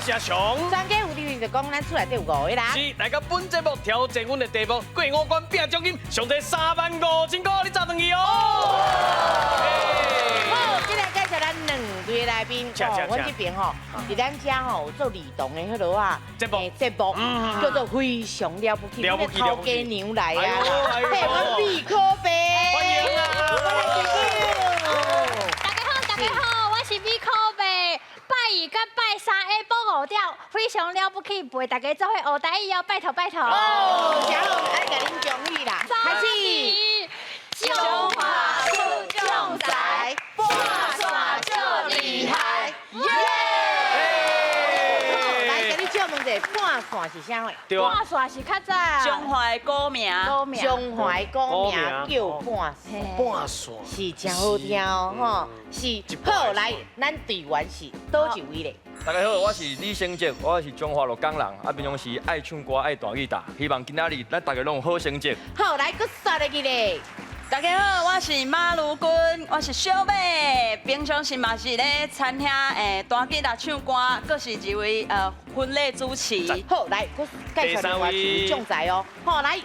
是阿雄。专家有留言就講，咱厝內底有五个人。是，來到本節目挑戰阮的題目，過五關拼獎金，上濟35,000塊，你走轉去哦。好，這來介紹咱兩位來賓。哦，阮這邊吼，佇咱遮吼有做兒童的彼落啊節目節目叫做非常了不起，了不起頭家娘來啊，哎呦嘿，阮米可白，歡迎啊！大家好，大家好，我是米可白。拜二佮拜三下晡5點，非常了不起，陪大家做伙學台語哦，拜託拜託。哦，真好，愛共恁恭喜啦，開始。中華出將才，半線足厲害，耶！來，共你借問一下，半線是啥貨？對啊，半線是較早彰化的古名，古名，彰化的古名叫半線，半線是真好聽哦，吼，是好來，咱隊員是佗一位咧？大家好，我是李成哲，我是彰化鹿港人，啊，平常時愛唱歌，愛彈吉他，希望今仔日咱大家攏有好成績。好，來，閣煞落去咧。大家好，我是馬如君，我是小妹，平常時嘛是咧餐廳彈吉他唱歌，閣是一位婚禮主持。好，來，閣介紹另外一位將才哦。好，來，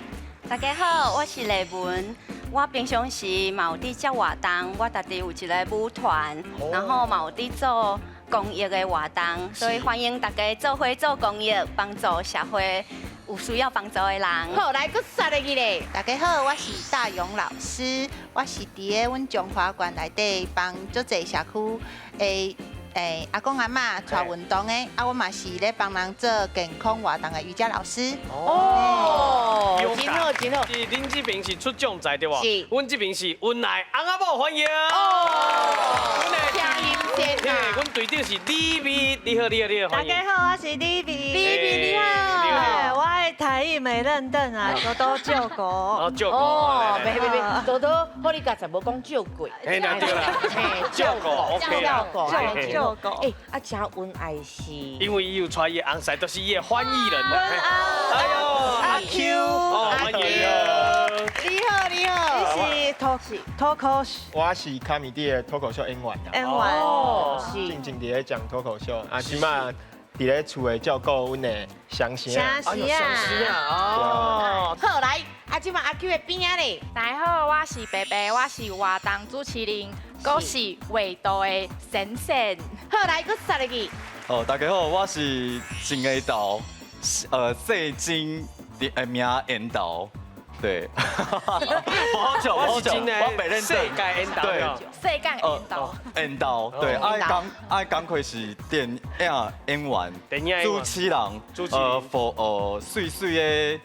大家好，我是麗文。我平常時嘛有佇接活動，我家己有一个舞團，然後嘛有佇做公益的活動，所以歡迎大家做伙做公益，幫助社會有需要幫助的人。好，來，閣煞落去咧。大家好，我是大勇老師，我是佇个阮彰化縣內底幫足濟社區的阿公阿嬤帶運動的，啊，我嘛是咧幫人做健康活動的瑜伽老師。哦，真好，真好。是恁這邊是出將才對無？是。阮這邊是恩愛翁仔某，歡迎。哦，聲音鮮嘿，啊。阮隊長是李美，你好，你好，你好，歡迎。大家好，我是李美。李美你好。哎，我的台語袂認真啊，多多照顧。哦，照顧。哦，袂袂袂，多多好你剛才無講照顧。嘿，那對啦，照顧，OK 啦。照顧，照顧。哎，啊，真恩愛是。因為伊有帶伊的翁婿，就是伊的翻譯人。哎呦，阿 Q，哦，歡迎。你好，你好。你是脫脫口秀我是卡米地的脫口秀演員啦，演員。哦，是。進前佇咧講脫口秀，啊，這馬佇咧厝內照顧阮的雙生。雙生啊！哦。好，來，啊，這馬阿 Q 的邊仔咧。大家好，我是白白，我是活動主持人，閣是畫圖的先生。好，來，閣煞落去。哦，大家好，我是真下豆，姓金的名緣投，對，不好笑，不好笑，我袂認世界緣投，對，世界緣投，緣投，對，啊，工課是電影演員，主持人，主持人，媠媠的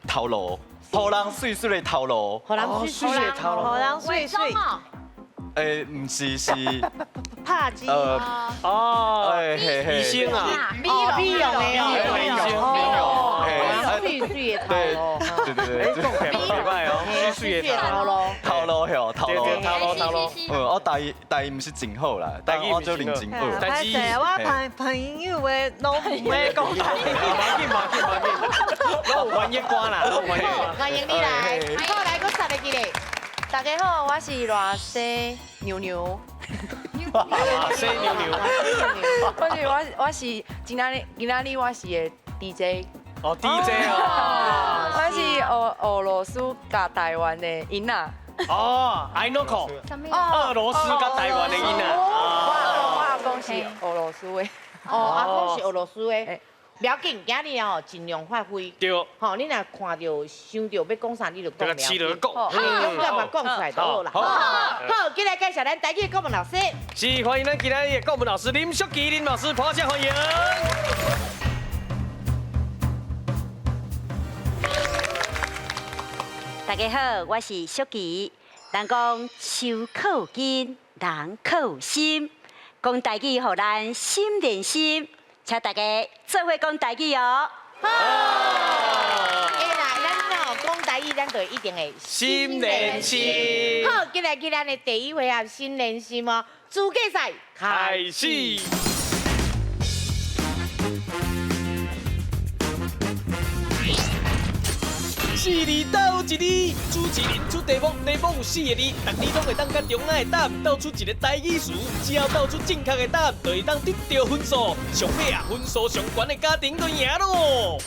頭路，予人媠媠的頭路，予人媠媠的頭路，予人媠媠。毋是是拍機哦，醫生啊，美容美容的美容哦，媠媠的頭路，對對對，講起來袂歹哦，媠媠的頭路，頭路吼，頭路，頭路頭路，我台語台語毋是真好啦，但我做認真學。但是我朋友的攏毋會講台語。無緊無緊無緊，攏有翻譯官啦，攏有翻譯官。歡迎你來，好，來，閣煞落去咧。大家好，我是熱西牛牛。熱西牛牛。我是我我是今仔日今仔日我是个 DJ。哦，DJ 哦。我是俄羅斯佮台灣的囡仔。哦，I know。俄羅斯佮台灣的囡仔。我阿公是俄羅斯的。哦，阿公是俄羅斯的。不要緊，今日哦盡量發揮。對。吼，你若看著想著欲講啥，你就講。對，試著講。勇敢嘛講出來就好啦。好，好，今日介紹咱台語的國文老師。是，歡迎咱今日的國文老師林淑琪林老師，拍掌歡迎。大家好，我是淑琪。人講手靠筋，人靠心，講台語予咱心連心。請大家做伙講台語哦。好，哎啦，咱哦講台語，咱就一定會心連心。好，今日去咱的第一回合心連心哦，資格賽開始。是你鬥一一字，主持人出题目，题目有四个字，逐字拢會當佮中仔的答案鬥出一个台语词，只要鬥出正确的答案，就會當得著分数。上尾啊，分数上悬的家庭就赢咯。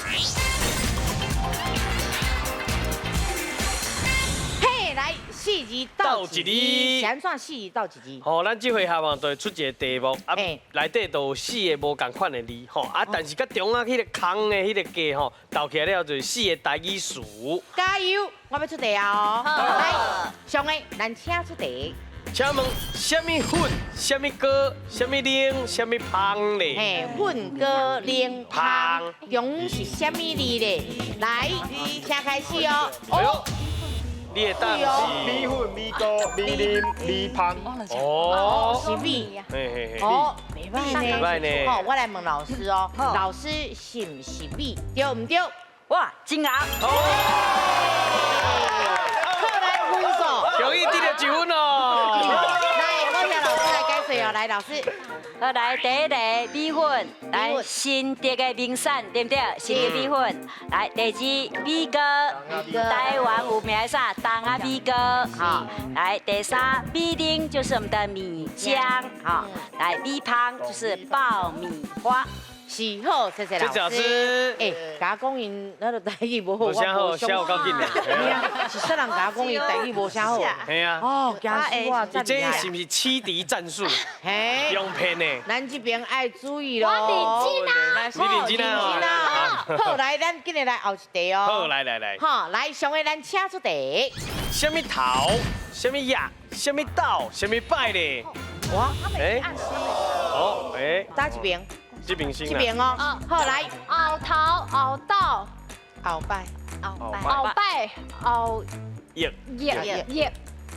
嘿，来四字斗一字，是按怎四字斗一字？吼，咱这回合啊，就会出一个题目，啊，内底就有四个无仝款的字，吼，啊，但是佮中仔彼个空的彼个格吼，斗起来了就是四个台语词。加油！我欲出题啊！来，上个咱请出题。请问啥物粉、啥物膏、啥物奶、啥物芳咧？嘿，粉膏奶芳，中是啥物字咧？来，请开始哦。哦，你的答案是米粉、米糕、米奶、米芳。哦，是米。嘿嘿嘿。哦，袂䆀呢。袂䆀呢。好，我来问老师哦，老师是毋是米？对毋对？哇，真𠢕。好，来分数。恭喜得著一分哦。来，多谢老师来解说哦。来，老师。好，来第一个米粉，来新竹的名产，对不对？新竹米粉。来第二米糕，台湾有名的啥？东仔米糕。好，来第三米奶就是我们的米浆。好，来米芳就是爆米花。是好，谢谢老师。哎，共我讲𪜶那个台语无好，无啥好，写有够紧的。是啥人共我讲𪜶台语无啥好？嘿啊。哦，惊死我！这是毋是欺敌战术？嘿，用骗的。咱这边爱注意咯。我认真啊。你认真啊。好，来，咱紧来来后一题哦。好，来来来。好，来上个咱请出题。啥物头？啥物叶？啥物斗？啥物摆咧？哇，哎。好，哎。打一边。这边先。这边哦，好来，后头后斗，后摆，后摆，后摆，后叶叶叶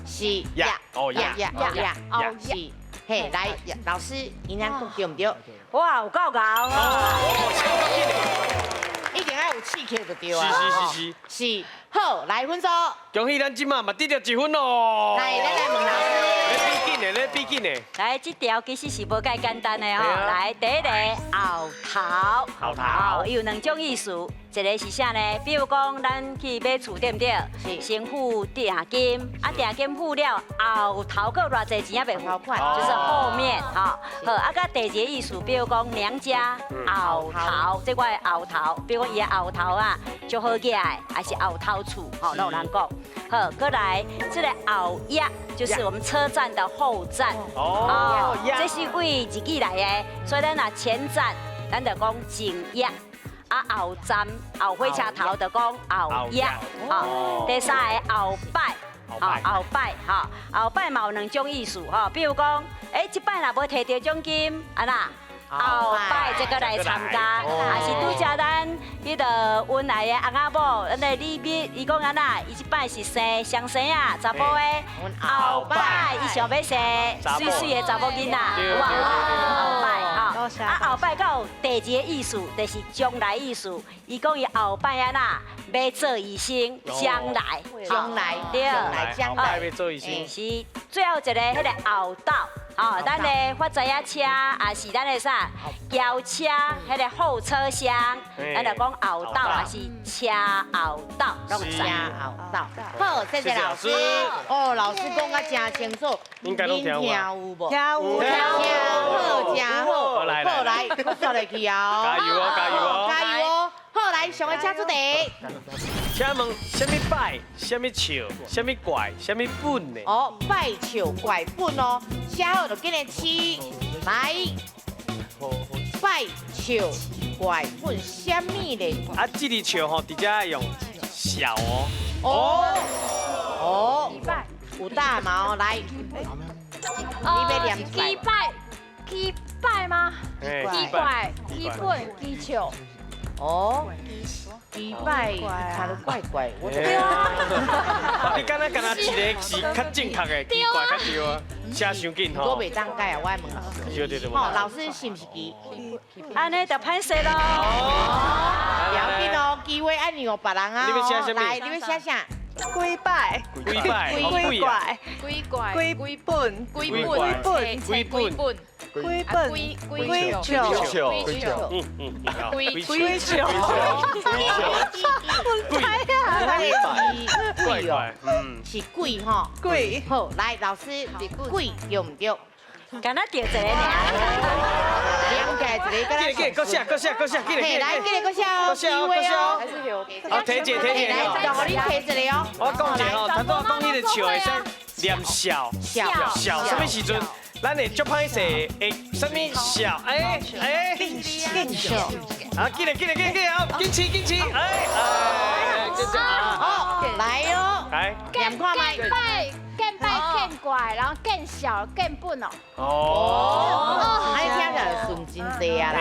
是叶哦叶叶叶是，嘿来，老师，𪜶讲对毋对？哇，有够𠢕哦！一定爱有刺客就对啊。是是是是。是，好，来分数。恭喜咱这马嘛得著一分咯。来，咱来问老师。咧比紧的，咧比紧的。来，这条其实是无介简单的吼。来，第一个后头，后头，伊有两种意思，一个是啥呢？比如讲，咱去买厝对毋对？先付定金，啊，定金付了，后头阁有偌济钱犹未付，就是后面吼。好，啊，佮第二个意思，比如讲娘家后头，这我的后头，比如讲伊的后头啊，足好额的，还是后头厝，吼，拢有人讲。好，阁来这个后驿，就是我们车站的后站。哦，这是为日语来的，所以咱若前站，咱就讲前驿。啊，后站后火车头就讲后驿。好，第三个后摆，后摆，吼，后摆嘛有两种意思，吼，比如讲，欸，这摆若无提著奖金，按怎？后摆再阁来参加，也是拄才咱彼个恩爱的翁仔某，咱的李蜜，伊讲按怎？伊这摆是生双生仔，查埔的。后摆伊想欲生媠媠的查某囡仔，有无？后摆吼，啊后摆阁有第二个意思，就是将来意思。伊讲伊后摆按怎？欲做医生，将来，将来，对，将来欲做医生。是最后一个彼个后斗。哦，咱的发财仔车，也是咱的啥轿车，彼个后车厢，咱就讲后斗，还是车后斗，拢会使。车后斗。好，谢谢老师。哦，老师讲甲真清楚，应该拢听有无？听有，听好，真好。好来，好来，阁煞落去哦。加油哦，加油哦，加油哦。好，来，上个请出题。请问啥物拜、啥物笑、啥物怪、啥物本呢？哦，拜笑怪本哦，写好就紧来试。来，拜笑怪本啥物咧？啊，这个笑吼，直接爱用笑哦。哦哦，有大毛来，你欲念鸡拜，鸡拜吗？鸡怪、鸡本、鸡笑。哦，鸡拜，听得怪怪，我对啊。你敢若敢若一个是较正确的，奇怪较对啊，写伤紧吼。我袂当改啊，我爱问老师。对对对。吼，老师是毋是鸡？按呢就歹势咯。不要紧哦，机会爱让别人啊。你欲写啥物？来，你欲写啥？几摆，几摆，几怪，几怪，几本，几本，几本，本，几本，几笑，几笑，几笑，我知啊，是贵哦，是贵吼，贵。好，来老师，贵对毋对？敢若著一个尔。两个一个，紧紧，阁写阁写阁写，紧来，来，紧来阁写哦，阁写哦，阁写哦。啊，提一个，提一个。来，予你提一个哦。我讲一下吼，头拄仔讲彼个笑会使念笑，笑笑，啥物时阵？咱会足歹势，会啥物笑？哎哎，笑。啊，紧来紧来紧紧啊，紧起紧起，哎哎，这这啊，好，来哦，来，念看觅。见拜见怪，然后见笑见本哦。哦，按呢听起来顺真济啊啦。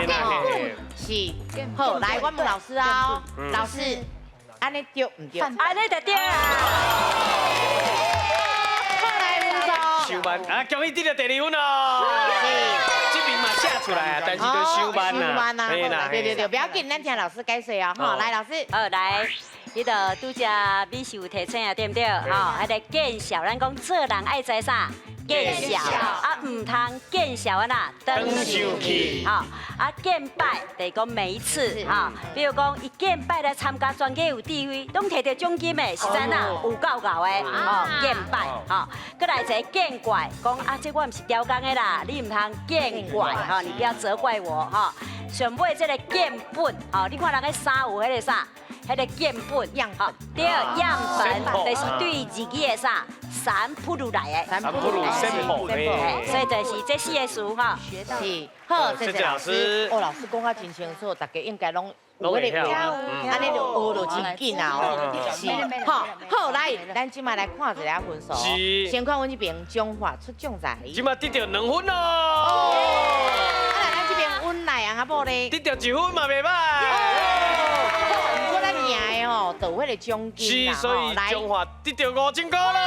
是，好，来，我问老师啊，老师，按呢对毋对？按呢就对啊。好来，分数。收慢啊，恭喜得到第二分哦。这边嘛写出来啊，但是都收慢啊。对对对，不要紧，咱听老师解释哦。好，来，老师。好，来。彼个拄才美秀有提醒啊，对毋对？吼，彼个见笑，咱讲做人爱知啥？见笑啊，毋通见笑按怎？转生气。吼，啊见摆就是讲每一次，吼，比如讲伊见摆来参加全家有智慧，拢摕著奖金的，是怎啊？有够𠢕的，吼，见摆，吼，阁来一个见怪，讲啊，这我毋是刁工的啦，你毋通见怪，吼，你不要责怪我，吼。上尾这个见本，吼，你看人个衫有彼个啥？彼个见本，样本，对，样本就是对日语的啥，三普鲁来的，三普鲁三普，所以就是这四个词哈。是，好，谢谢老师。哦，老师讲啊真清楚，大家应该拢有彼个画面，按呢就学就真紧啊哦。是，好，好，来，咱这摆来看一下分数。是。先看阮这边彰化出将才。这摆得著2分咯。啊，来咱这边阮内翁仔某咧。得著1分嘛袂歹。赢的吼，就有彼个奖金啦。是，所以彰化得著5000块啦。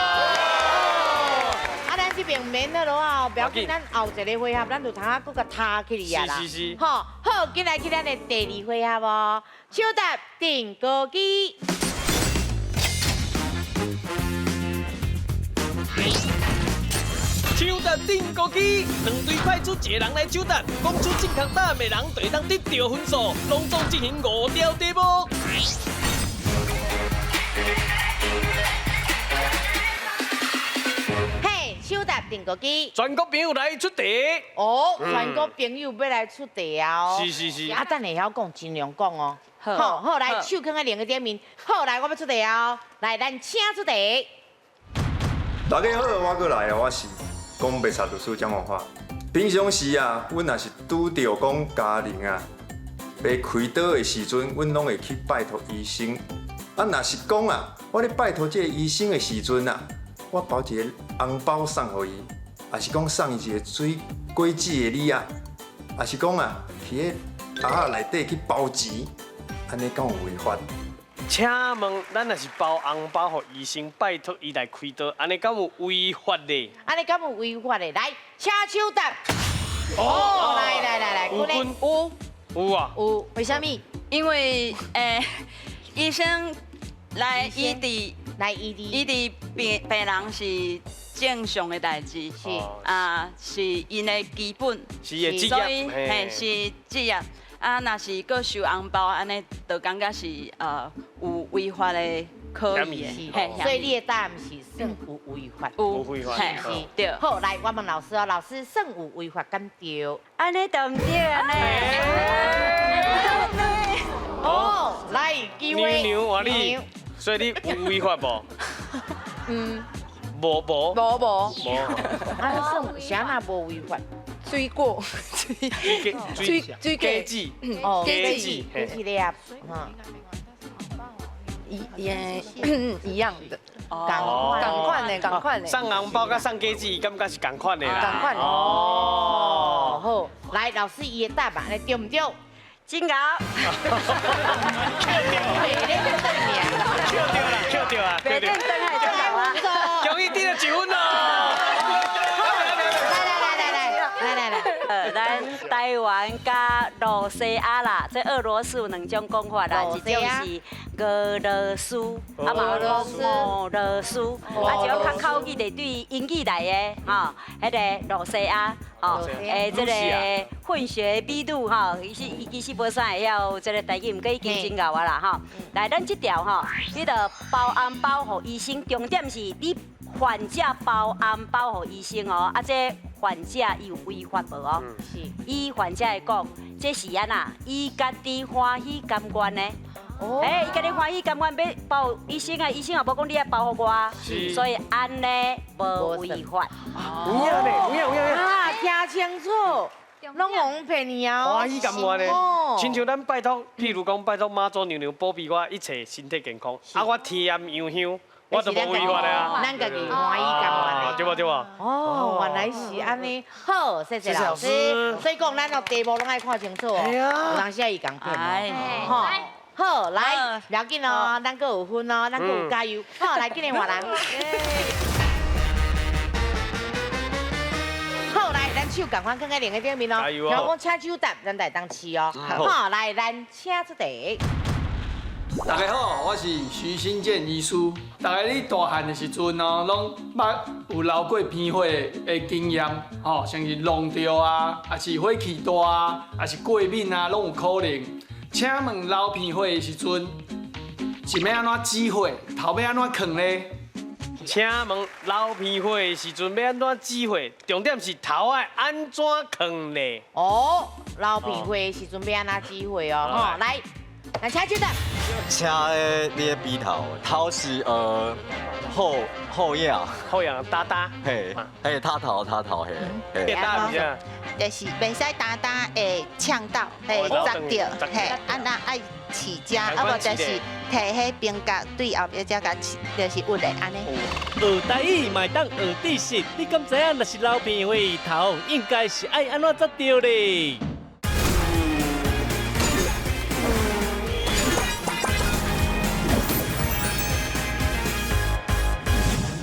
啊，咱这边免得落啊，不要紧，咱后一个回合，咱就通啊阁共踢起去啊啦。是是是。好，好，紧来去咱的第二回合哦，抢答定高机。抢答定高机，两队派出一个人来抢答，讲出正确答案的人就会当得著分数，拢总进行5条题目。嘿，抢答定高机，全国朋友来出题。哦，全国朋友欲来出题啊！是是是。啊，等下会晓讲，尽量讲哦。好，好，来，手囥在两个顶面。好，来，我欲出题啊！来，咱请出题。大家好，我阁来啊！我是讲袂煞律师蒋万华。平常时啊，阮若是拄著讲家人啊，欲开刀的时阵，阮拢会去拜托医生。啊，若是讲啊，我咧拜托这个医生的时阵啊，我包一个红包送予伊，也是讲送伊一个水果子的礼啊，也是讲啊，去彼盒仔内底去包钱，按呢敢有违法？请问，咱若是包红包予医生，拜托伊来开刀，按呢敢有违法咧？按呢敢有违法咧？来，请抢答。哦，来来来来，有有啊，有。为啥物？因为医生来医治，来医治，医治病人是正常的代志，是啊，是𪜶的基本，是的职业，所以嘿是职业。啊，若是阁收红包，按呢，就感觉是有违法的可疑的。所以你的答案是算有违法，有违法，是。对。好，来，我问老师哦，老师算有违法敢对？按呢对毋对啊？哦，来，机会。牛牛，你，所以你有违法无？嗯。无无。无无。无。啊，算啥那无违法？水果，水水果子，哦，果子，果子粒，一样的，赶快呢，赶快呢。送红包佮送果子，感觉是仝款的啦。仝款。哦，好，来，老师伊的答案，对毋对？真𠢕。扣掉啦，扣掉啊，袂认真还真𠢕啊！恭喜得著1分咯！来来来来来来来来，来，台湾佮露西亚啦，这俄罗斯有两种讲法啦，一种是俄罗斯，啊嘛有讲俄罗斯，啊一种较口语的对英语来的，吼，彼个露西亚，吼，这个混血美女吼，伊其实无啥会晓这个台语，毋过已经真𠢕啊啦吼。来，咱这条吼，你著包红包予医生，重点是你患者包红包予医生哦，啊这患者伊有违法无哦？是。以患者来讲，这是按怎？伊家己欢喜甘愿的。哎，伊家己欢喜甘愿欲包医生啊，医生也无讲你爱包予我，所以按呢无违法。有影呢，有影有影。啊，听清楚，拢予阮骗你啊！欢喜甘愿的，亲像咱拜托，譬如讲拜托妈祖娘娘保庇我一切身体健康，啊，我添盐洋香，我就无违法的啊。咱家己欢喜甘愿的。对无对无？哦，原来是按呢。好，谢谢老师。所以讲，咱哦题目拢爱看清楚哦。有当时伊共骗哦。好，来，不要紧哦，咱阁有分哦，咱阁有加油。好，来，今日换人。好，来，咱手共款囥在另个顶面哦。听讲请手答，咱就会当试哦。好，来，咱请出题。大家好，我是徐新建医师。大家你大汉的时阵哦，拢捌有流过鼻血的经验，吼，像是弄著啊，抑是火气大啊，抑是过敏啊，拢有可能。请问流鼻血的时阵是欲按怎止血？头欲按怎囥咧？请问流鼻血的时阵欲按怎止血？重点是头爱按怎囥咧？哦，流鼻血的时阵欲按怎止血哦？吼，来，来请手答。请的你的鼻头，头是后仰，后仰哒哒，嘿，嘿，他头他头嘿，嘿，哒是啥？就是袂使焦焦会呛到，会砸著，嘿，啊那爱饲食，啊无就是提彼冰角对后壁才共饲，就是郁的按呢。学台语嘛会当学知识，你敢知影？若是流鼻血，头应该是爱按怎才对咧？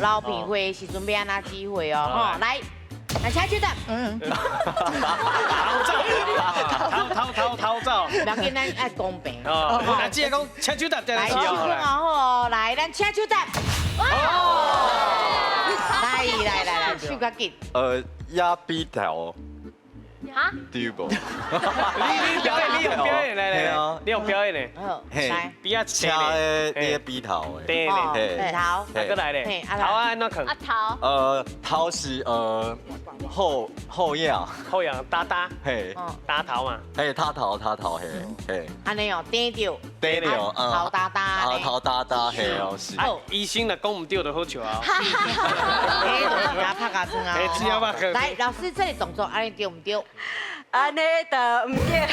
流鼻血的时阵欲按怎止血哦？吼，来，来请手答。头走，头头头走。不要紧，咱爱公平。哦，那只讲请手答，来，手讲好哦，来，咱请手答。哦，来来来来，手较紧。压鼻头。哈？对无？你表演，你用表演来来，你用表演的。嘿，比较请的你的鼻头的。对鼻头。啊，阁来咧。头按怎囥？啊头。头是后后仰，后仰哒哒。嘿。哒头嘛。嘿，他头他头嘿嘿。按呢哦，顶著。顶著，头哒哒。头哒哒嘿哦是。医生若讲毋对就好笑啊。嘿，就是啊，拍加算啊。来，老师这个动作按呢对毋对？按呢就毋对。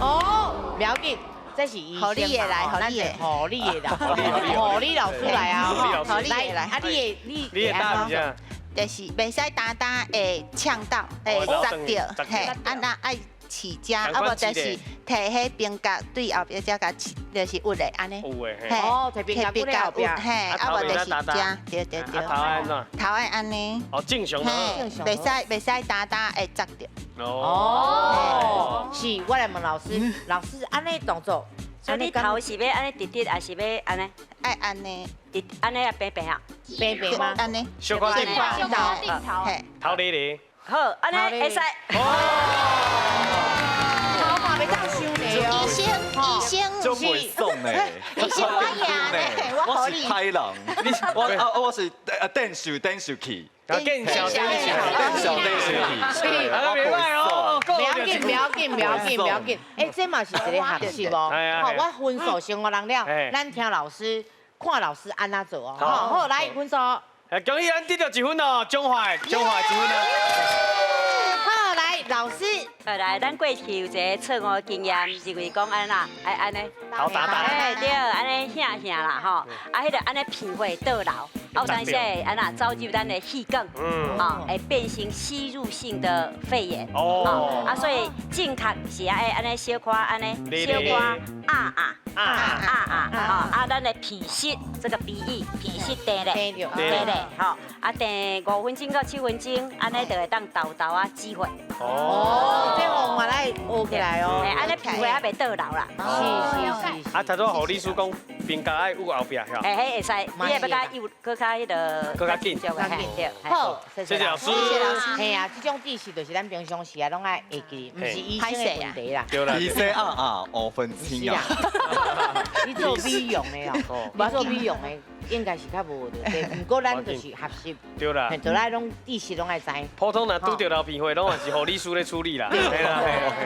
哦，不要紧，这是医生嘛，护理的来，护理的，护理的啦，护理老师来啊，护理的来，啊，你的你你的答是啥？就是袂使焦焦会呛到，会砸著，嘿，啊那爱饲食，啊无就是提彼冰角对后壁才共饲，就是郁的按呢。有的，哦，提冰角对后壁，嘿，啊无就是食，对对对。头爱按怎？头爱按呢。哦，正常。嘿，袂使焦焦会砸著。哦，是，我来问老师，老师按呢动作，所以你头是欲按呢直直，还是欲按呢？爱按呢，直按呢啊平平啊？平平吗？按呢。小可定头，定头，头咧咧。好，按呢会使。头嘛袂当伤济哦。医生，医生，足袂爽的。医生我赢呢，我是歹人。你我啊我是电视电视去。电视电视电视电视去。啊，袂歹哦。不要紧，不要紧，不要紧，不要紧。哎，这嘛是一个学习哦。好，我分数先予人了，咱听老师，看老师按怎做哦。好，好，来分数。哎，恭喜咱得到一分哦，彰化，彰化一分哦。好，来老师。来，咱过去有一个错误经验，认为讲按怎，爱按呢，头打打，哎对，按呢响响啦吼，啊，彼个按呢鼻血倒流。啊，有當時會按怎走入咱的氣管，啊，會變成吸入性的肺炎。哦，啊，所以正確是愛按呢小可按呢小可啊啊啊啊啊，啊，咱的鼻息這個鼻翼鼻息定咧，定咧，吼，啊定5分鐘到7分鐘，按呢就會當沓沓仔止血。哦，這方法來學起來哦。按呢鼻血還袂倒流啦。是是是。啊，頭拄護理師講，邊角愛捂後壁，是吧？嘿，彼會使，你會欲共伊有閣較彼个。閣較緊。對。好，謝謝老師。謝謝老師。嘿啊，這種知識就是咱平常時啊，攏愛會記，毋是醫生的問題啦。對啦。醫生啊啊，5分鐘啊。你做美容的哦，你做美容的應該是較無的，對。毋過咱就是學習。對啦。就來攏知識攏愛知。普通若拄著流鼻血，攏也是護理師咧處理啦。對啦。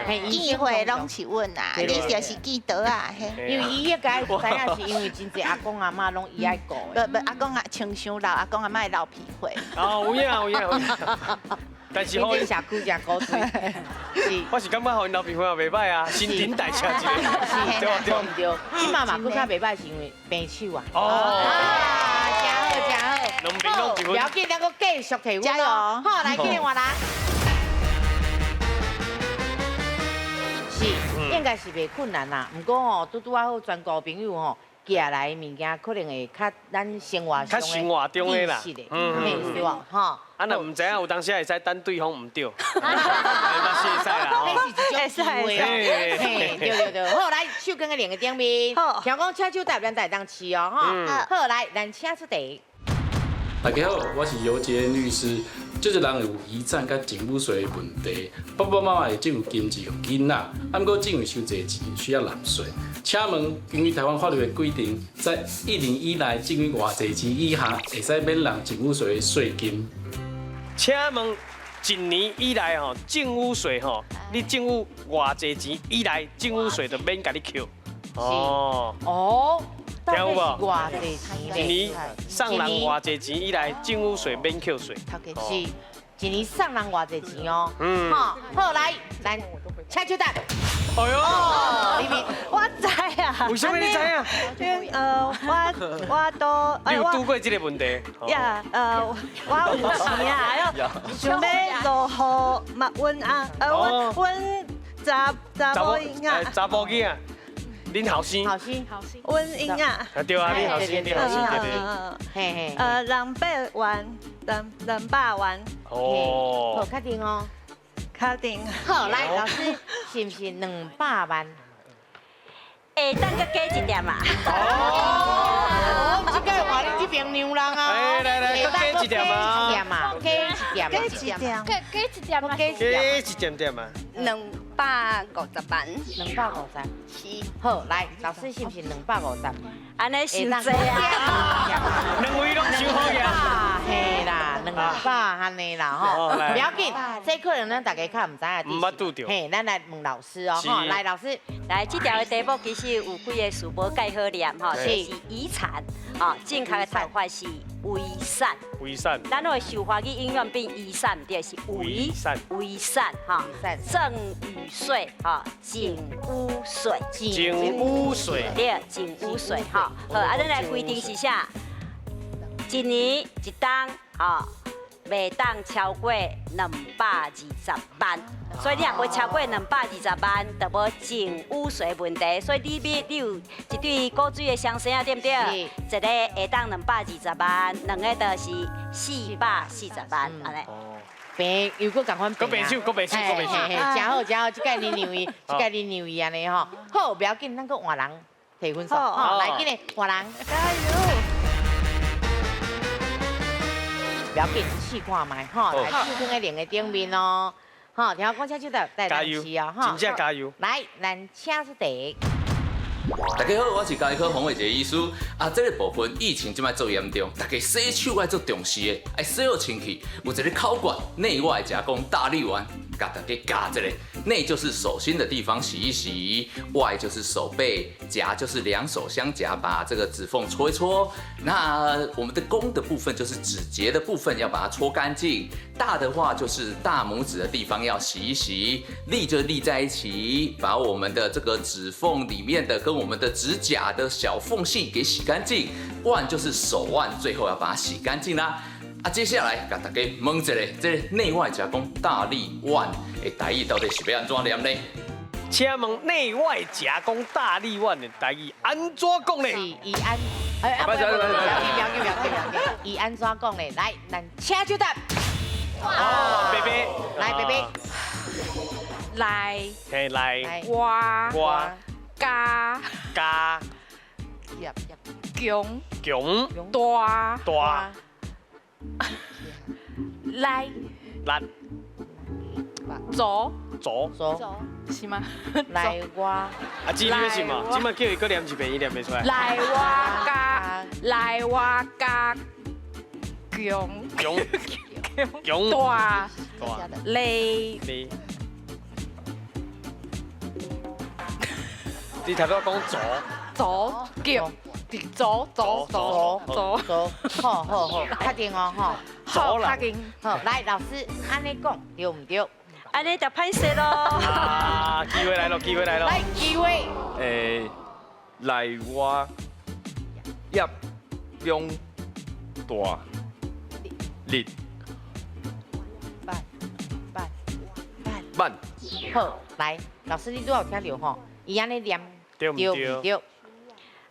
見血攏是阮啊，你就是記得啊。因為伊應該知影是因為真濟阿公阿嬤攏伊愛顧。不不，阿公啊，親像老阿公阿嬤會流鼻血。哦，有影有影有影。但是予社區誠古錐，是，我是感覺予𪜶流鼻血也袂䆀啊，新陳代謝一下，對對對。這馬嘛閣較袂䆀，是因為平手啊。哦。啊，誠好誠好。兩邊攏一分。不要緊，咱閣繼續提分哦。好，來，今日換人。是，應該是袂困難啦。毋過吼，拄拄仔好，全國朋友吼。寄來的物件可能會較咱生活較生活中的啦，嗯，對無吼。啊，若毋知影有當時會使等對方毋對，嘛是會使啦，這是一種機會哦。嘿，對對對，好，來手囥佇兩个頂面，聽講請手台咱才會當試哦，吼。好，來，咱請出題。大家好，我是尤杰恩律師。這個人有遺產佮贈與稅的問題，爸爸媽媽會贈予金錢予囡仔，啊，毋過贈予傷濟錢，需要納稅。請問根據臺灣法律的規定，在101內贈予偌濟錢以下，會使免納贈與稅的稅金？請問一年以來吼，贈與稅吼，你贈與偌濟錢以來，贈與稅就免共你扣。哦。哦。聽有無？偌濟錢？一年送人偌濟錢以來，贈與稅免扣稅。是，一年送人偌濟錢哦。嗯。好，好來，來，請手答。哎喲，我知啊。為什麼你知啊？我都。你有拄過這個問題？呀，我有錢啊，想欲落雨嘛，阮啊，阮查查某囡仔。查甫囡仔。恁後生，後生，後生，阮囡仔。啊對啊，恁後生，恁後生對對。嘿嘿。200萬，200萬。哦。好，確定哦。確定。好，來，老師，是毋是200萬？會當閣加一點啊！哦，這個換恁這邊讓人啊！來來來，閣加一點啊！加一點，加一點，加一點啊！加一點點啊！250萬。250。是。好，來，老師是毋是250？按呢傷濟啊！兩位攏傷好呀！嘿啦，200按呢啦吼，不要緊，這可能咱大家較毋知影。毋捌拄著。嘿，咱來問老師哦，吼，來老師，來這條的題目其實有幾個詞無蓋好念吼，這是遺產，吼，正確的讀法是遺產。遺產。咱會受華語永遠變遺產，對，是遺產。遺產吼，贈與稅吼，贈與稅。贈與稅。對，贈與稅吼。好，啊，咱來規定是啥？一年一冬，吼，袂當超過220萬。所以你若無超過220萬，就無贈與稅問題。所以你有一對古錐的雙生仔，對毋對？一個會當220萬，兩個就是440萬，按呢。平又閣仝款平啊！閣平手，閣平手，閣平手。誠好，誠好，這屆你讓伊，這屆你讓伊按呢吼。好，不要緊，咱閣換人提分數。好，來，緊嘞，換人。加油！不要緊，試看覓吼，來手囥佇兩个頂面哦。吼，聽我講，請手台帶來試哦，真正加油！來，咱請出題。大家好，我是家醫科洪偉傑醫師。啊，這个部分疫情這擺足嚴重，大家洗手愛足重視的，愛洗好清氣。有一个口訣，內外夾攻大力丸，共大家教一下，内就是手心的地方洗一洗，外就是手背，夹就是两手相夹，把这个指缝搓一搓。那我们的弓的部分就是指节的部分，要把它搓干净。大的话就是大拇指的地方要洗一洗，立就立在一起，把我们的这个指缝里面的跟我们的指甲的小缝隙给洗干净。腕就是手腕，最后要把它洗干净啦。啊，接下来共大家问一下，这个内外夹攻大力腕的台语到底是欲按怎念呢？请问内外夹攻大力腕的台语按怎讲呢？是伊按，哎，不要不要不要不要不要不要，伊按怎讲呢？来，咱请就答。哦，贝贝，来贝贝，来，嘿来，外外加加强强大大来力左左左是吗？来我啊，姊你欲信无？这摆叫伊阁念一遍，伊念袂出来。内外加内外加强强强大大力力。你头拄讲左左脚左左左左左，好好好，确定哦吼。好，确定。好，来老师，按呢讲对毋对？按呢就歹势咯。啊，机会来咯，机会来咯。来，机会。内外夹中大力慢慢。好，来，老师你拄有听著吼？伊按呢念对毋对？对。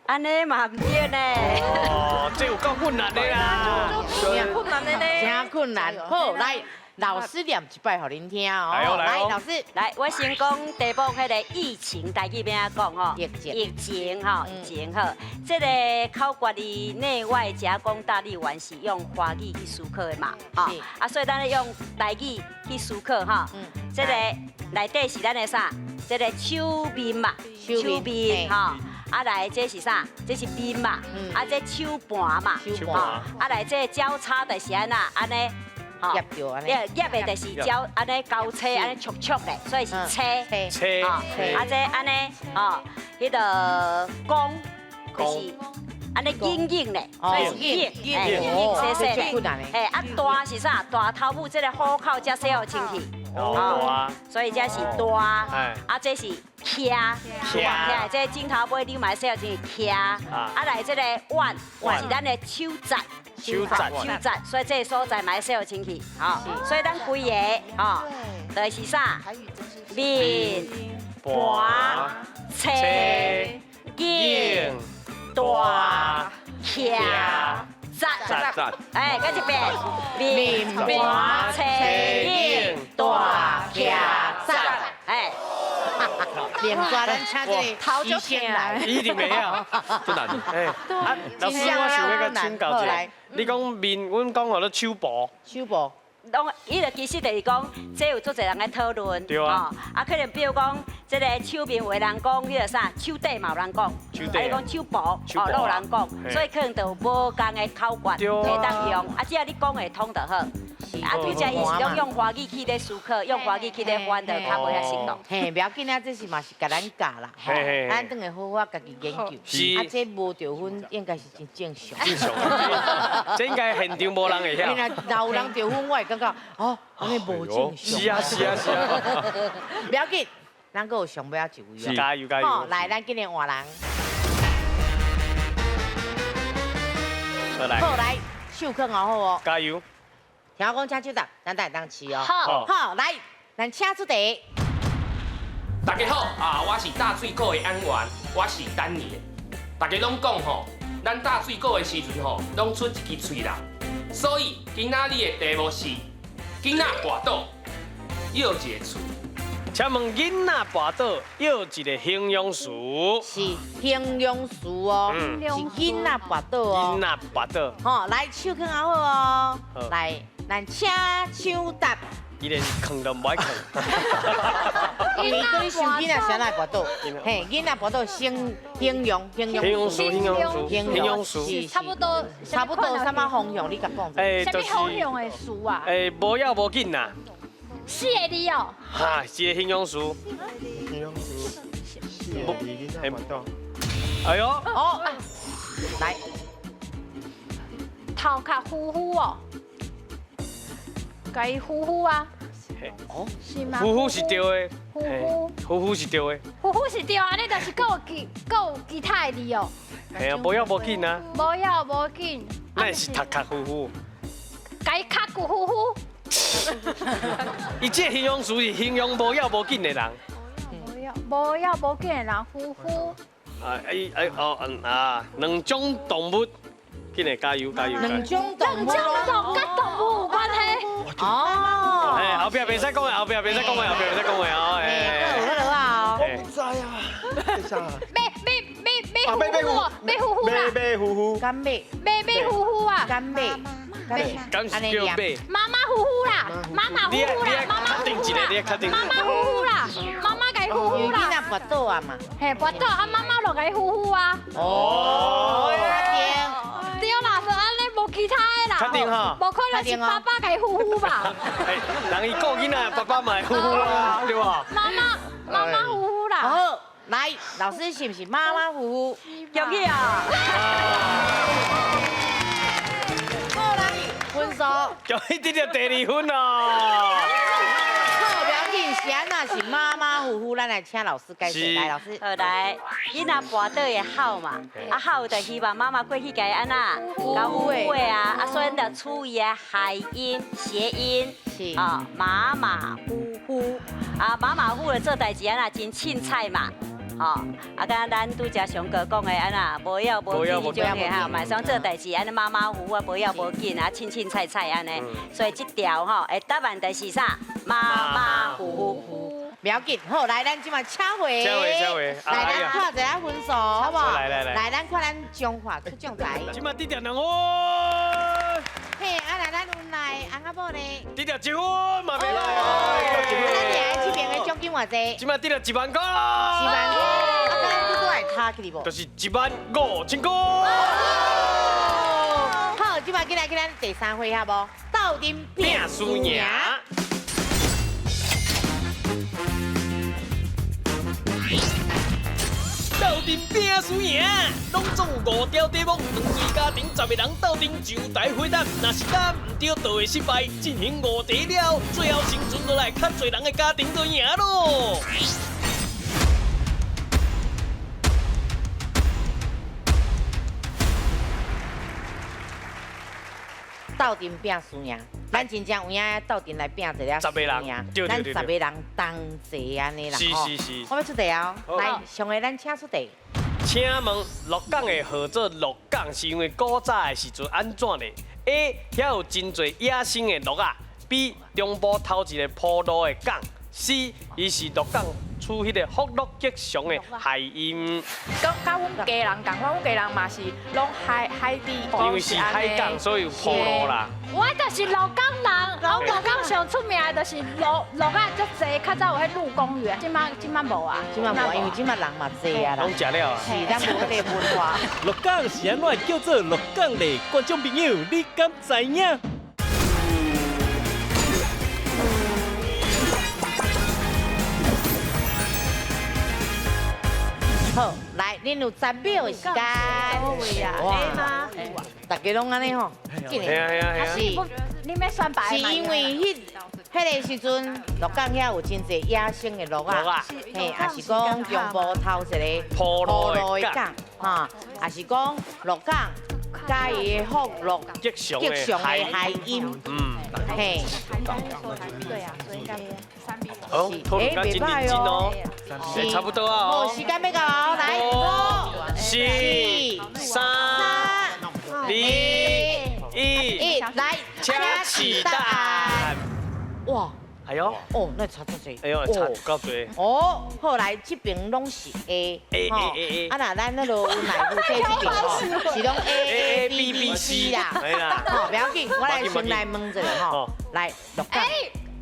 按呢嘛毋对呢。哦，这有够困难的啦。真困难的呢。真困难。好，来。老师念一摆予恁听哦。来，老师，来，我先讲题目，彼个疫情台语欲按怎讲吼？疫情，疫情吼，疫情好。这个口诀的内外夹攻大力丸是用华语去思考的嘛？吼，啊，所以咱用台语去思考吼。这个内底是咱的啥？这个手面嘛，手面吼。啊来，这是啥？这是面嘛。啊，这手盘嘛。手盘。啊来，这交叉就是按怎？按呢？夹著按呢，夹的就是交按呢交叉按呢戳戳的，所以是车车。啊这按呢，哦，彼个弓就是按呢硬硬的，所以是硬，硬硬细细的。嘿，啊大是啥？大头母这个虎口才洗予清气。哦，所以这是大，啊这是徛，徛，这镜头尾你嘛洗予清气徛。啊来这个腕，是咱的手指。手指，手指，所以这个所在嘛爱洗予清气，吼。所以咱规个，吼，就是啥？面、盘、车、景、大、徛、扎。哎，搁一遍。面、盘、车、景、大、徛、扎。哎。连抓咱请这个医生来，一定袂晓，真难。哎，啊，老师，我想欲共请教一下，你讲面，阮讲号做手部，手部，拢，伊就其实就是讲，这有足济人咧讨论，对啊，啊，可能比如讲，这个手面有的人讲，彼个啥，手底嘛有人讲，啊，你讲手部，哦，拢有人讲，所以可能就有无仝的口诀会当用，啊，只要你讲会通就好。啊，对这伊是拢用华语去咧思考，用华语去咧翻，就较无遐生动。嘿，不要紧啊，这是嘛是共咱教啦，咱转来好好家己研究。是。啊，这无著分应该是真正常。正常。这应该现场无人会晓。若有人著分，我会感觉哦，按呢无正常。是啊是啊是啊。不要紧，咱阁有上尾仔一位哦。加油加油。好，来，咱今日换人。来。好，来，手囥好好哦。加油。听我讲，请手答，咱才会当试哦。好，好，来，咱请出题。大家好啊，我是打水果的演员，我是丹尼。大家拢讲吼，咱打水果的时阵吼，拢出一支喙啦。所以今仔日的题目是：囡仔跋倒，舀一个喙。请问囡仔跋倒，舀一个形容词？是形容词哦，是囡仔跋倒哦。囡仔跋倒。好，来手囥好哦。来。咱请抢答。伊连囥都毋爱囥。因为对想囡仔啥来跋倒？嘿，囡仔跋倒形容形容词，形容词，形容词，差不多，差不多，啥物方向？你共讲。哎，啥物方向的词啊？哎，无要无紧啦。四个字哦。哈，一个形容词。形容词。四个字，囡仔跋倒。哎呦。哦，来。头壳呼呼哦，共伊呼呼啊。哦。是吗？呼呼是对的。呼呼。呼呼是对的。呼呼是对，按呢就是阁有其他的字哦。嘿啊，无要无紧啊。无要无紧。那是头壳呼呼。共伊脚骨呼呼。伊这形容词是形容无要无紧的人。无要无紧的人，呼呼。啊哎哎哦嗯啊，两种动物，紧来加油加油！两种动物，两种动物佮动物有关系。哦。哎，后壁袂使讲的，后壁袂使讲的，后壁袂使讲的哦。哎。好啊。我不知啊。马马马马呼呼，马呼呼啦。马呼呼。敢马。马马呼呼啊。敢马。敢是叫马。马马虎虎啦，马马虎虎啦，马马虎虎啦，马马虎虎啦，妈妈共伊呼呼啦。囡仔跋倒啊嘛。嘿，跋倒啊，妈妈就共伊呼呼啊。哦。对啦，就按呢，无其他的啦。确定哈？无可能是爸爸共伊呼呼吧？哎，人伊顾囡仔，爸爸嘛会呼呼啦，对吧？妈妈，妈妈呼呼啦。好，来，老师是不是马马虎虎？恭喜啊！分数，恭喜得到第二分哦！好，不要紧，是按怎是马马虎虎，咱来请老师解释。来，老师，好来，囡仔跋倒会哭嘛，啊哭就希望妈妈过去共伊按怎，共呼呼的啊，啊所以就取伊的谐音谐音，是啊马马虎虎，啊马马虎虎做代志按怎真凊彩嘛。吼，啊，敢咱拄才上哥讲的按怎，无要无紧彼种的哈，嘛会使做代志按呢马马虎虎啊，无要无紧啊，凊凊彩彩按呢，所以这条吼，的答案就是啥？马马虎虎。不要紧，好，来，咱这马请回，请回，请回，来，咱看一下分数，好不好？来来来，来，咱看咱彰化出奖台。这马得到2分。嘿，啊来，咱阮来翁仔某呢？得到1分嘛袂歹哦。啊，咱赢的这边的奖金偌济？这马得到1万块。1万块，啊，咱拄拄会差起无？就是1万5千块。好，这马进来去咱第三回合无？斗阵拼输赢。斗阵拼输赢，拢总有5条题目，两队家庭10个人斗阵就台回答，若是答毋对，就会失败。进行5题了，最后生存落来较济人的家庭就赢咯。斗阵拼输赢，咱真正有影斗阵来拼一个10个人，咱10个人同齐按呢啦。是是是。我欲出题哦，来，上个咱请出题。请问鹿港会号做鹿港，是因为古早的时阵按怎呢？A. 遐有真济野生的鹿仔；B. 中部头一个铺路的港；C. 伊是鹿港取彼个福禄吉祥的谐音。佮阮家人仝款，阮家人嘛是拢海海地，因为是海港，所以有铺路啦。我就是鹿港人，我鹿港上出名的就是鹿鹿仔足济，较早有彼鹿公园，这马这马无啊，这马无，因为这马人嘛济啊啦。拢食了啊。是，咱无彼个文化。鹿港是按怎叫做鹿港咧？观众朋友，你敢知影？好，来，恁有10秒的时间。哇，大家拢按呢吼，系啊系啊是，你欲选白是因为彼个时阵，鹿港遐有真济野生的鹿仔，嘿，也是讲中部头一个铺路的港，哈，也是讲鹿港佮伊的福禄吉祥的谐音，嗯，嘿，对啊，所以应该3比0。好，讨论甲真认真哦，差不多啊。好，时间欲到哦，来，5、4、3、2、1，来，请起答案。哇，哎呦，哦，那差足济，哎呦，差够济。哦，后来这边拢是 A， A A A A，啊那咱那个内部这边吼，是拢 A A B B C 啦，吼，不要紧，我来先来问一下吼，来，鹿港。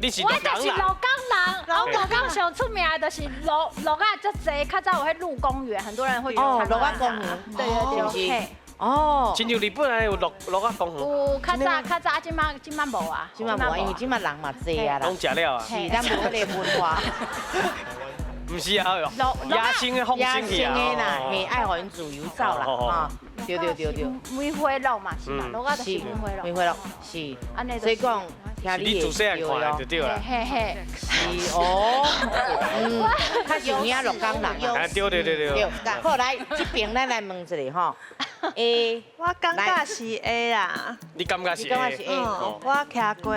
你是我就是鹿港人，我鹿港上出名的就是鹿鹿仔足济，较早有彼鹿公园，很多人会去哦，鹿仔公园，对对对，哦。親像日本安尼有鹿仔公園。有較早較早，這擺這擺無啊。這擺無，因為這擺人嘛濟啊啦。攏食了啊。是，咱無彼个文化。毋是啊，野生的放生去啊。野生的啦，嘿，愛予𪜶自由走啦，哈。對對對對。梅花鹿嘛是嘛，鹿仔就是梅花鹿。梅花鹿是。所以講，聽你自細漢看的就對啦。嘿嘿。是哦。嗯，較像影鹿港人。啊，對對對對。好，來，這邊咱來問一下吼。A，我感覺是 A 啦。你感覺是 A？我徛過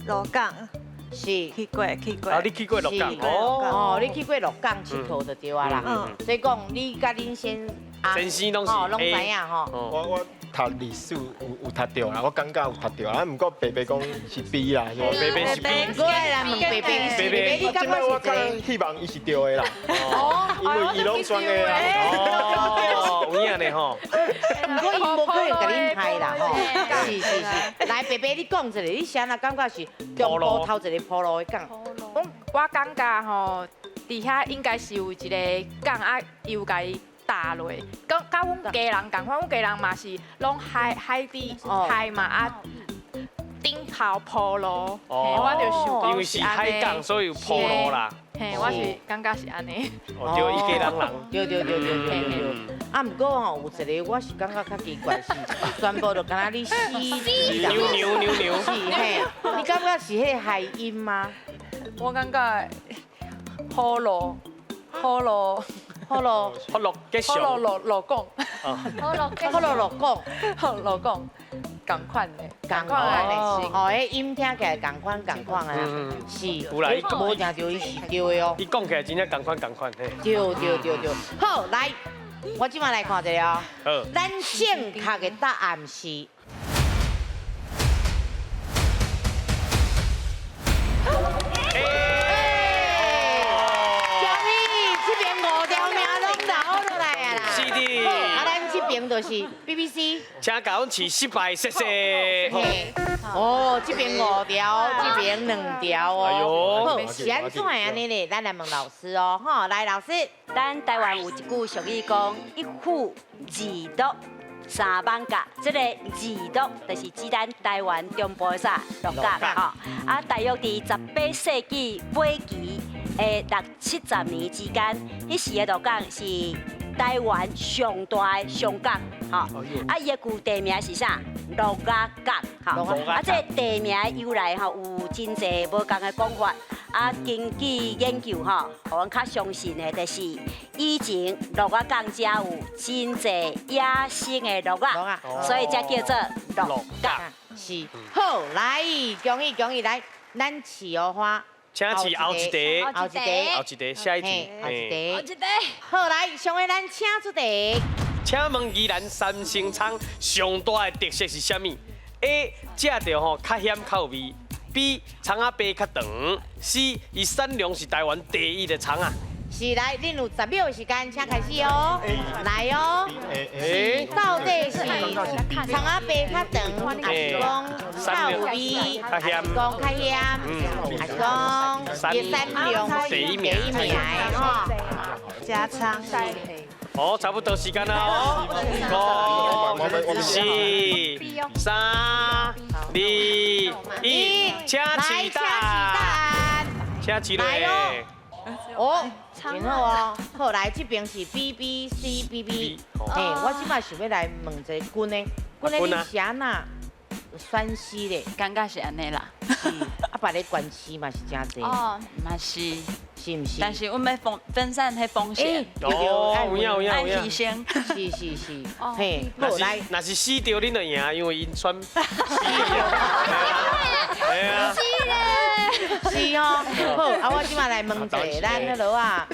鹿港。是。去過去過。啊，你去過鹿港哦？哦，你去過鹿港𨑨迌就對啊啦。所以講，你佮恁先先生攏是吼，攏知影吼。我讀歷史有讀著啦，我感覺有讀著啊，毋過爸爸講是 B 啦，爸爸是 B。過來問爸爸，爸爸你感覺是這個？希望伊是對的啦。哦。因為伊攏選的啦。哦，有影呢吼。毋過伊無可能共恁害啦吼。是是是，來爸爸你講一下，你是按怎感覺是中部頭一個鋪路的港？我感覺吼，佇遐應該是有一個港啊，伊有共伊打落，佮阮家人仝款，阮家人嘛是攏海海底海嘛啊，頂頭鋪路，嘿，我就想講因為是海港，所以有鋪路啦。嘿，我是感覺是按呢。哦，對，伊家人人。對對對對對對。啊，毋過吼，有一個我是感覺較奇怪是，全部就敢若你死牛牛牛牛。是嘿，你感覺是彼个海音嗎？我感覺鋪路，鋪路。好咯，好咯，繼續。好咯，鹿港。好咯，好咯，鹿港，好鹿港，仝款的，仝款的，哦，彼音聽起來仝款仝款啊，是。有啦，伊無聽著伊是對的哦。伊講起來真正仝款仝款，嘿。對對對對，好，來，我這擺來看一下哦。好。咱正確的答案是。就是 BBC，請共阮試失敗，謝謝。哦，這邊五條，這邊兩條哦。哎喲，好，是按怎會按呢咧？咱來問老師哦，吼，來老師，咱台灣有一句俗語講：一府二鹿三艋舺。這个二鹿就是指咱台灣中部的啥鹿港吼。啊，大約佇18世紀尾期的六七十年之間，彼時的鹿港是台灣上大的商港，吼，啊，伊的舊地名是啥？鹿仔港，吼，啊，這個地名的由來吼，有真濟無仝的講法。啊，根據研究吼，予阮較相信的，就是以前鹿仔港遮有真濟野生的鹿仔，所以才叫做鹿港。是，好，來，恭喜恭喜，來，咱試予花。請試後一題，後一題，後一題，下一題，後一題，後一題。好，來，上个咱請出題。請問宜蘭三星蔥上大的特色是啥物？A. 食著吼較鹹較有味。B. 蔥仔白較長。C. 伊產量是台灣第一的蔥仔。是，來，恁有10秒的時間，請開始哦。來哦。到底是蔥仔白較長，還是講較有味，還是講較鹹，還是講伊產量第一名的吼？加蔥。哦，差不多時間啦哦。5、4、3、2、1，請起答。請起來。哦，真好哦。好，來，這邊是 B B C B B。嘿，我這擺想欲來問一下君的，君的你是按怎選 C 咧？感覺是按呢啦。是，啊，別个縣市嘛是真濟。哦，嘛是，是毋是？但是阮欲分散彼風險。哦，有影有影有影。愛犧牲。是是是。嘿，好來，若是死著恁就贏，因為𪜶選 C。是咧。是哦，好，啊，我這擺來問一下咱彼落啊，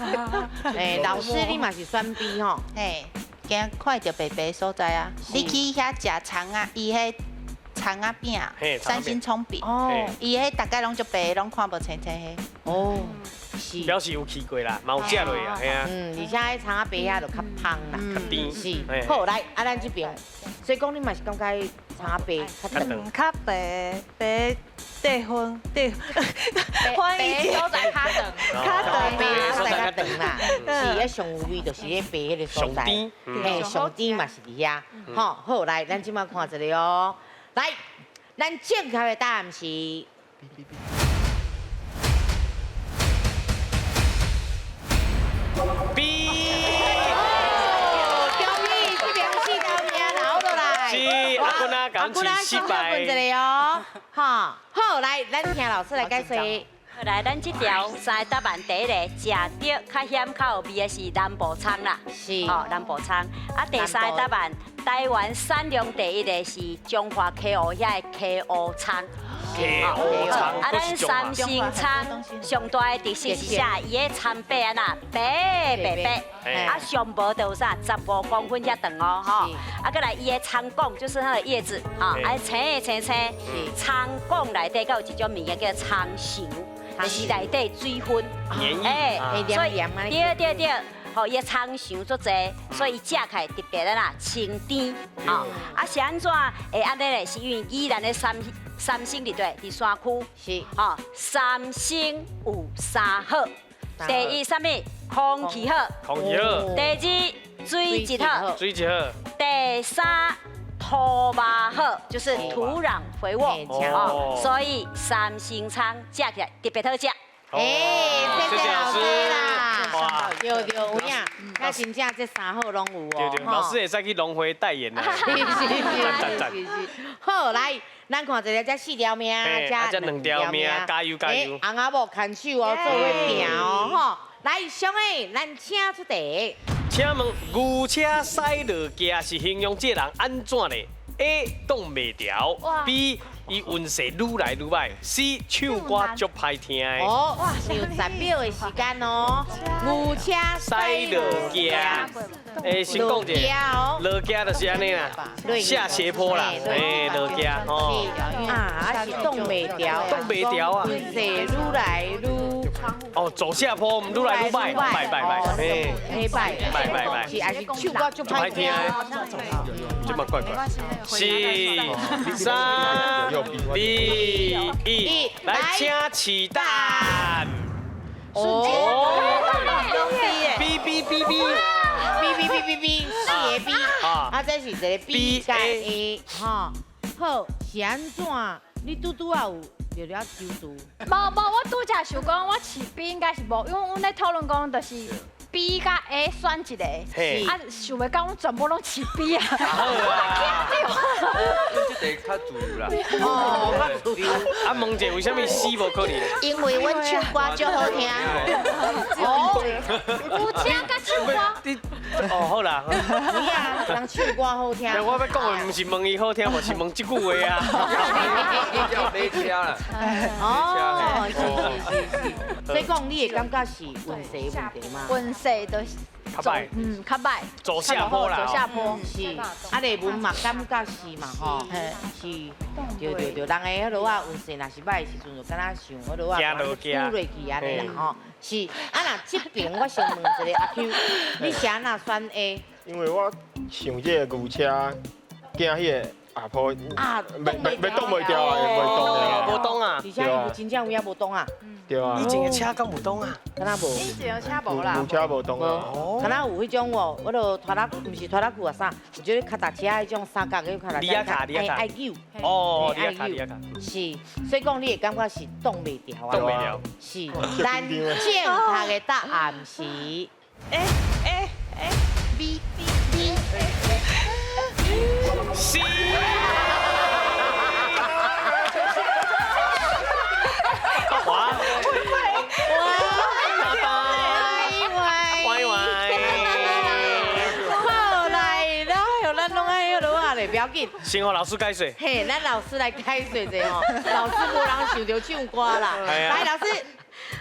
老師你嘛是選 B 吼？嘿，驚看著白白所在啊！你去遐食蔥仔，伊彼蔥仔餅，三星蔥餅，伊彼大概攏足白，攏看無清清彼。哦，是。表示有去過啦，嘛有食落啊，嘿啊。嗯，而且彼蔥仔白遐就較芳啦，較甜。是。好，來，啊，咱這邊，所以講你嘛是感覺蔥仔白較長。較白白。對婚對，白所在較長，較長，白所在較長啦。是，遐上有味，就是咧白彼个所在。嘿，上甜嘛是伫遐。吼，好，来，咱这摆看一下哦。来，咱正确的答案是。 B。终于这边四条命留落来。是，阿君啊，阿君啊，失败。问一下哦，哈，好，来，咱听老师来解说。来，咱这条三个答案，第一个食得较咸、较有味的是南部葱啦，是，哦，南部葱。啊，第三个答案，台湾产量第一个是彰化溪湖遐的溪湖葱。溪湖葱。啊，咱三星葱上大的特色是啥？伊的葱白按怎白白白，啊，上无就有啥15公分遐长哦，吼。啊，阁来伊的葱管就是它的叶子，啊，青青青，葱管内底阁有一种物件叫葱油。就是内底水分，哎，所以对对对，吼，伊的葱油足济，所以伊食起来特别的啦，清甜，吼。啊是按怎会按呢咧？是因为宜兰的三星伫佗，伫山区，是，吼，三星有三好，第一啥物？空气好，空气好。第二水质好，水质好。第三。土壤好，就是土壤肥沃哦，所以三星葱食起来特别好食。哎，谢谢老师啦。哇，对对，有影，那真正这三好拢有哦。对对，老师会使去农会代言啦。是是是是。好，来，咱看一下这四条命，这两条命，加油加油。翁仔某牵手哦，做伙拼哦，吼。来，小妹，咱请出题。请问牛车驶落行是形容这人按怎呢？A 挡袂牢，B 伊运势愈来愈歹，C 唱歌足歹听的。哦，哇，有10秒的时间哦。牛车驶落行，哎，先讲一下，落行就是按呢啦，下斜坡啦，哎，落行哦。啊，是挡袂牢，挡袂牢啊。运势愈来愈。哦，走下坡，愈来愈歹，歹歹歹，嘿，歹歹歹歹，是还是唱歌足歹听？这么怪怪。四、三、二、一，来，请起答。哦，B B B B B B B B B 四个 B，啊，这是一个 B 加 A，哈，好，是按怎？你拄拄仔有？有了求助。无无，我拄才想讲，我饲 B 应该是无，因为阮咧讨论讲，就是 B 佮 A 选一个，啊，想袂到阮全部拢饲 B 啊。这题较自由啦。哦，较自由。啊，问者为啥物 C 无可能？因为阮唱歌足好听。哦，有车佮唱歌。哦，好啦。有啊，人唱歌好听。我欲讲的毋是问伊好听，无是问这句话啊。叫买车啦。哦，是是是是。所以讲，你会感觉是运势问题吗？运势就是较歹，较歹，走下坡啦，走下坡。是，啊，丽文嘛感觉是嘛吼，是，对对对，人的彼落啊运势若是歹的时阵，就敢若像彼落啊，输落去按呢啦吼。是，啊若这边我先问一个阿 Q，你是按怎选 A？因为我想这个牛车，惊彼个阿婆啊，袂挡袂牢啊，袂挡的，无挡啊，而且伊有真正有影无挡啊。对啊，以前的车敢无挡啊？敢若无？以前的车无啦。牛车无挡啊。敢若有彼种哦，我著拖拉，毋是拖拉库啊啥，有这个脚踏车彼种三角的脚踏车，爱扭。哦，爱扭。是，所以讲你会感觉是挡袂牢啊。挡袂牢。是，咱正确的答案是 A A A B B B C。哇！喂喂，好来，哎呦，咱拢爱彼落啊咧，不要紧。先予老师解说。嘿，咱老师来解说者吼，老师无人想著唱歌啦。来，老师。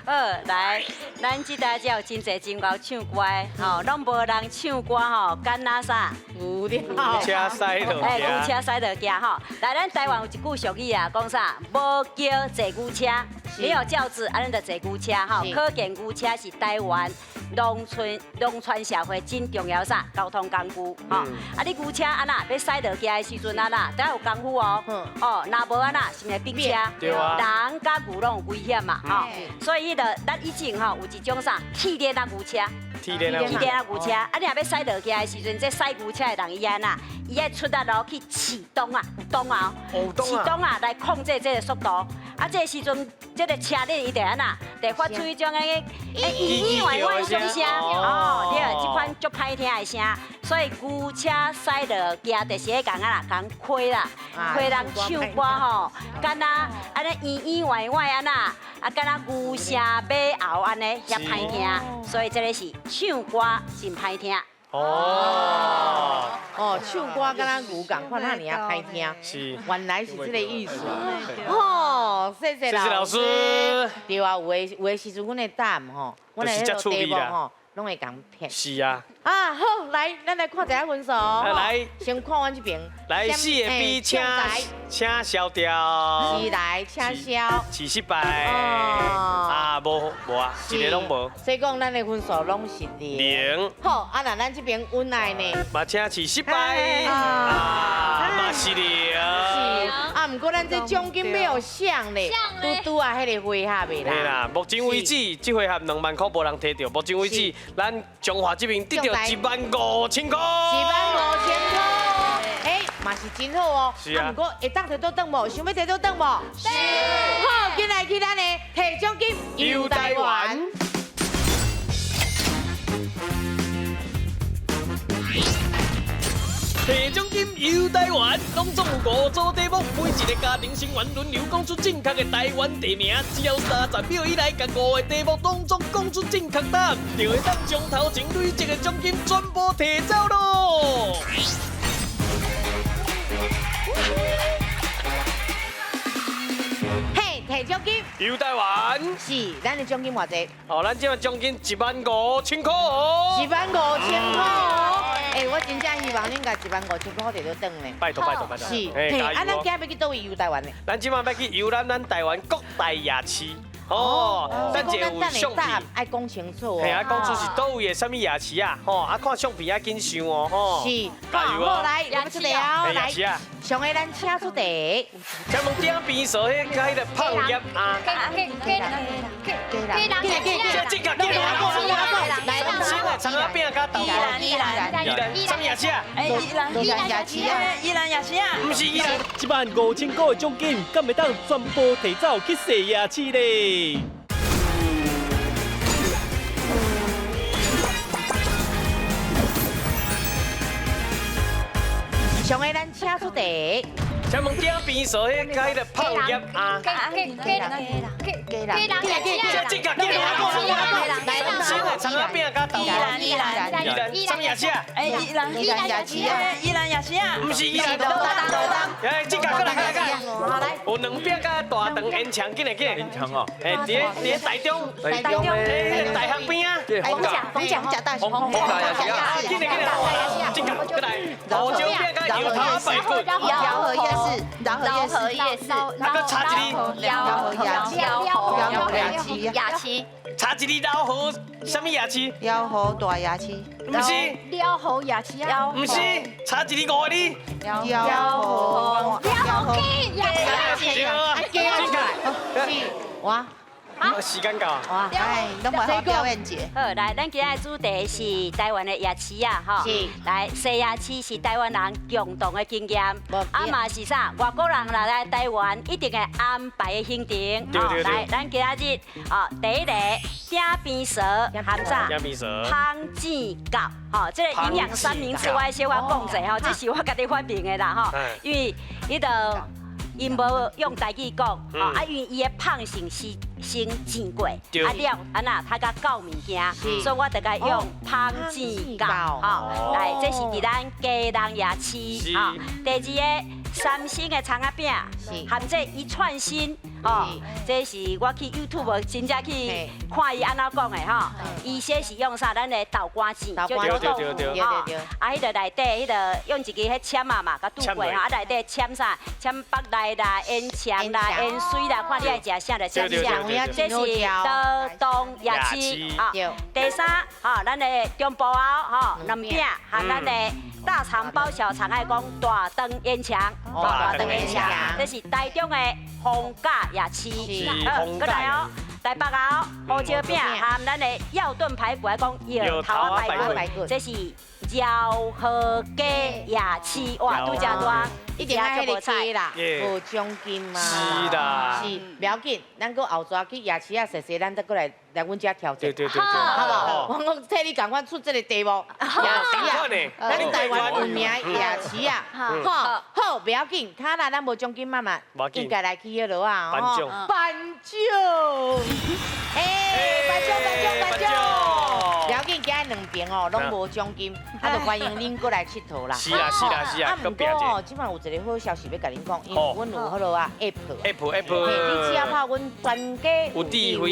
好，来，咱这台才有真济真𠢕唱歌的，吼，拢无人唱歌吼，敢若啥？牛车驶落哎，牛车驶落行吼。来，咱台湾有一句俗语啊，讲啥？无轿坐牛车。没有轿子，啊，咱就坐牛车吼。可见牛车是台湾农村农村社会真重要啥交通工具吼。啊，你牛车按怎欲驶落去的时阵按怎，得有功夫哦。哦，若无按怎，是毋是逼车？对啊。人佮牛拢有危险嘛，吼。所以彼个咱以前吼有一种啥铁链仔牛车。铁链仔牛车，啊，你若欲驶落去的时阵，这驶牛车的人伊按怎？伊爱出力咯去起动啊，有动啊，起动啊来控制这个速度。啊，这个时阵，这个车链伊就按怎？就发出彼种的咿咿歪歪的声。哦，对，这款足歹听的声。所以牛车驶落行，就是咧共啊啦，共开啦，开人唱歌吼，敢若按呢咿咿歪歪按怎，啊，敢若牛声马喉按呢，遐歹听。所以这个是唱歌真歹听。哦哦，唱歌敢若牛仝款，遐尔仔歹听。是，原来是这个意思。哦，谢谢老师。对啊，有的有的时阵，阮的答案吼，阮的彼个题目吼，拢会共骗。是啊。啊好，来，咱来看一下分数。来，先看阮这边。来，四个 B，请请消掉。是来，请消。是失败。啊，无无啊，一个拢无。所以讲，咱的分数拢是零。零。好，啊那咱这边温爱呢？嘛，请是失败。啊，嘛是零。是。啊，毋过咱这奖金欲予谁咧？拄拄啊，彼个回合的啦。对啦，目前为止，这回合2万块无人提著。目前为止，咱彰化这边得著1万5千块。1万5千块，哎，嘛是真好哦。是啊。啊，毋过会当提倒转无？想欲提倒转无？是。好，紧来去咱的提奖金游台湾。提奖金游台湾，拢总有5组题目，每一个家庭成员轮流讲出正确的台湾地名，只要30秒以内，共5个题目拢总讲出正确答案，就会当将头前累积的奖金全部提走咯。嘿，提奖金游台湾是，咱的奖金偌济？哦，咱这摆奖金1万5千块哦。1万5千块哦。哎，我真正希望恁共1万5千块提倒转呢。拜托拜托拜托。是，嘿，啊，咱今仔欲去佗位游台湾呢？咱这摆欲去游览咱台湾各大夜市。哦，咱这有相片，爱讲清楚哦。嘿，啊，讲出是佗位的啥物夜市啊？吼，啊，看相片啊，紧想哦，吼。是，加油哦！来，我们出题哦，来，上个咱请出题。请问鼎边所彼个彼个胖叶啊？这个，来，先来葱仔饼佮豆腐。宜兰，宜兰，啥物夜市啊？哎，宜兰，宜兰夜市啊，宜兰夜市啊。毋是宜兰。1万5千块的奖金，敢会当全部提走去踅夜市咧？上个咱请出题。请问鼎边所彼个彼个胖叶啊？先来葱仔饼佮豆腐。宜兰，宜兰，宜兰，啥物夜市啊？哎，宜兰，宜兰夜市啊，宜兰夜市啊。毋是宜兰。哎，这个过来过来过来。好来。有两饼佮大肠烟肠，紧来紧来。烟肠哦。哎，伫台中。台中。哎，大学边啊。逢甲逢甲大学。逢甲夜市啊。紧来紧来，这个过来。胡椒饼佮油头排骨。饶河夜市，饶河夜市。啊，阁差一个。饶河夜市。夜市。差一个饶河啥物夜市？饶河大夜市。毋是。饶河夜市啊。毋是，差一个5个字。饶河。饶河夜市。是，我。时间到。哎，拢袂好表演者。好，来，咱今仔的主题是台湾的夜市啊，吼。是。来，踅夜市是台湾人共同的经验，啊嘛是啥？外国人来来台湾一定会安排的行程。对对对。来，咱今仔日哦，第一个鼎边趖含啥？鼎边趖。芳煎饺，吼，这个营养三明治我小可讲者吼，这是我家己发明的啦，吼，因为彼个。𪜶无用台语讲，吼啊，因为伊的胖性是先煎过，啊了，啊那较较厚物件，所以我就共用芳煎饺，吼，来，这是伫咱基隆夜市，吼，第二个三星的葱仔饼，含这一串心，吼，这是我去 YouTube 真正去看伊按怎讲的吼，伊说是用啥？咱的豆干糋，对对对对，吼，啊，彼个内底彼个用一支彼签仔嘛，共拄过吼，啊内底签啥？签腹内啦、烟肠啦、烟水啦，看你爱食啥就签啥。这是桃东夜市啊。第三，吼，咱的中部后吼两饼和咱的大肠包小肠，爱讲大肠烟肠，大肠烟肠，这是台中的逢甲夜市。好，阁来哦。台北后胡椒饼和咱的药炖排骨，爱讲药头仔排骨，这是饶河街夜市，哇，拄才拄一定爱彼个鸡啦，无奖金嘛。是啦，是，不要紧，咱阁后逝去夜市啊，踅踅，咱再阁来来阮遮挑战。对对对，好无？我讲替你共款出这个题目，夜市啊，咱台湾有名的夜市啊，好，好，不要紧，卡啦，咱无奖金嘛嘛，应该来去彼落啊，颁奖，颁奖，哎，颁奖，颁奖，颁奖，不要紧，今日两边哦，拢无奖金，啊，就欢迎恁阁来𨑨迌啦。是啦，是啦，是啦，啊，毋过哦，这摆有一个好消息欲共恁讲，因为阮有彼落啊 app，app，你只要拍阮全家有智慧，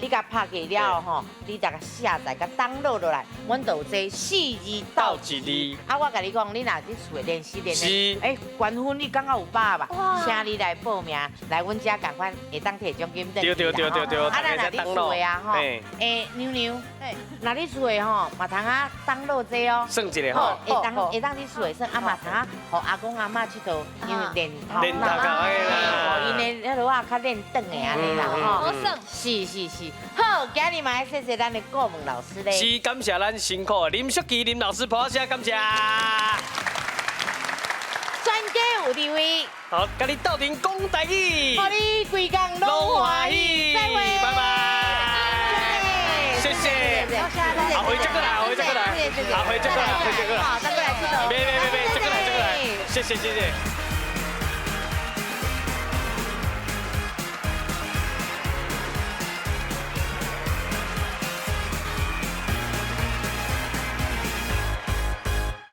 你共拍起了后吼，你再共下载、共 download 落来，阮就有这四字斗一字。啊，我共你讲，你若伫厝练习练习，哎，关分你感觉有把握吧？请你来报名，来阮遮共款会当提奖金。对对对对对，啊，咱若伫厝的啊吼，哎，妞妞，若伫厝的吼，嘛通啊 download 这哦，算一下吼，会当会当伫厝的算，啊嘛通啊，予阿公阿嬷𨑨迌，因为练头练头啦，𪜶的彼落啊较练长的按呢啦吼。好耍。是是是，好，今日嘛爱谢谢咱的顾问老师咧。是，感谢咱辛苦的林淑琪林老师，拍声感谢。全家有智慧。好，佮你斗阵讲台语，予你规工拢欢喜，再会，拜拜。谢谢。阿辉这个来，阿辉这个来，阿辉这个来，阿辉这个来，好，再过来，别别别别，这个来这个来，谢谢谢谢。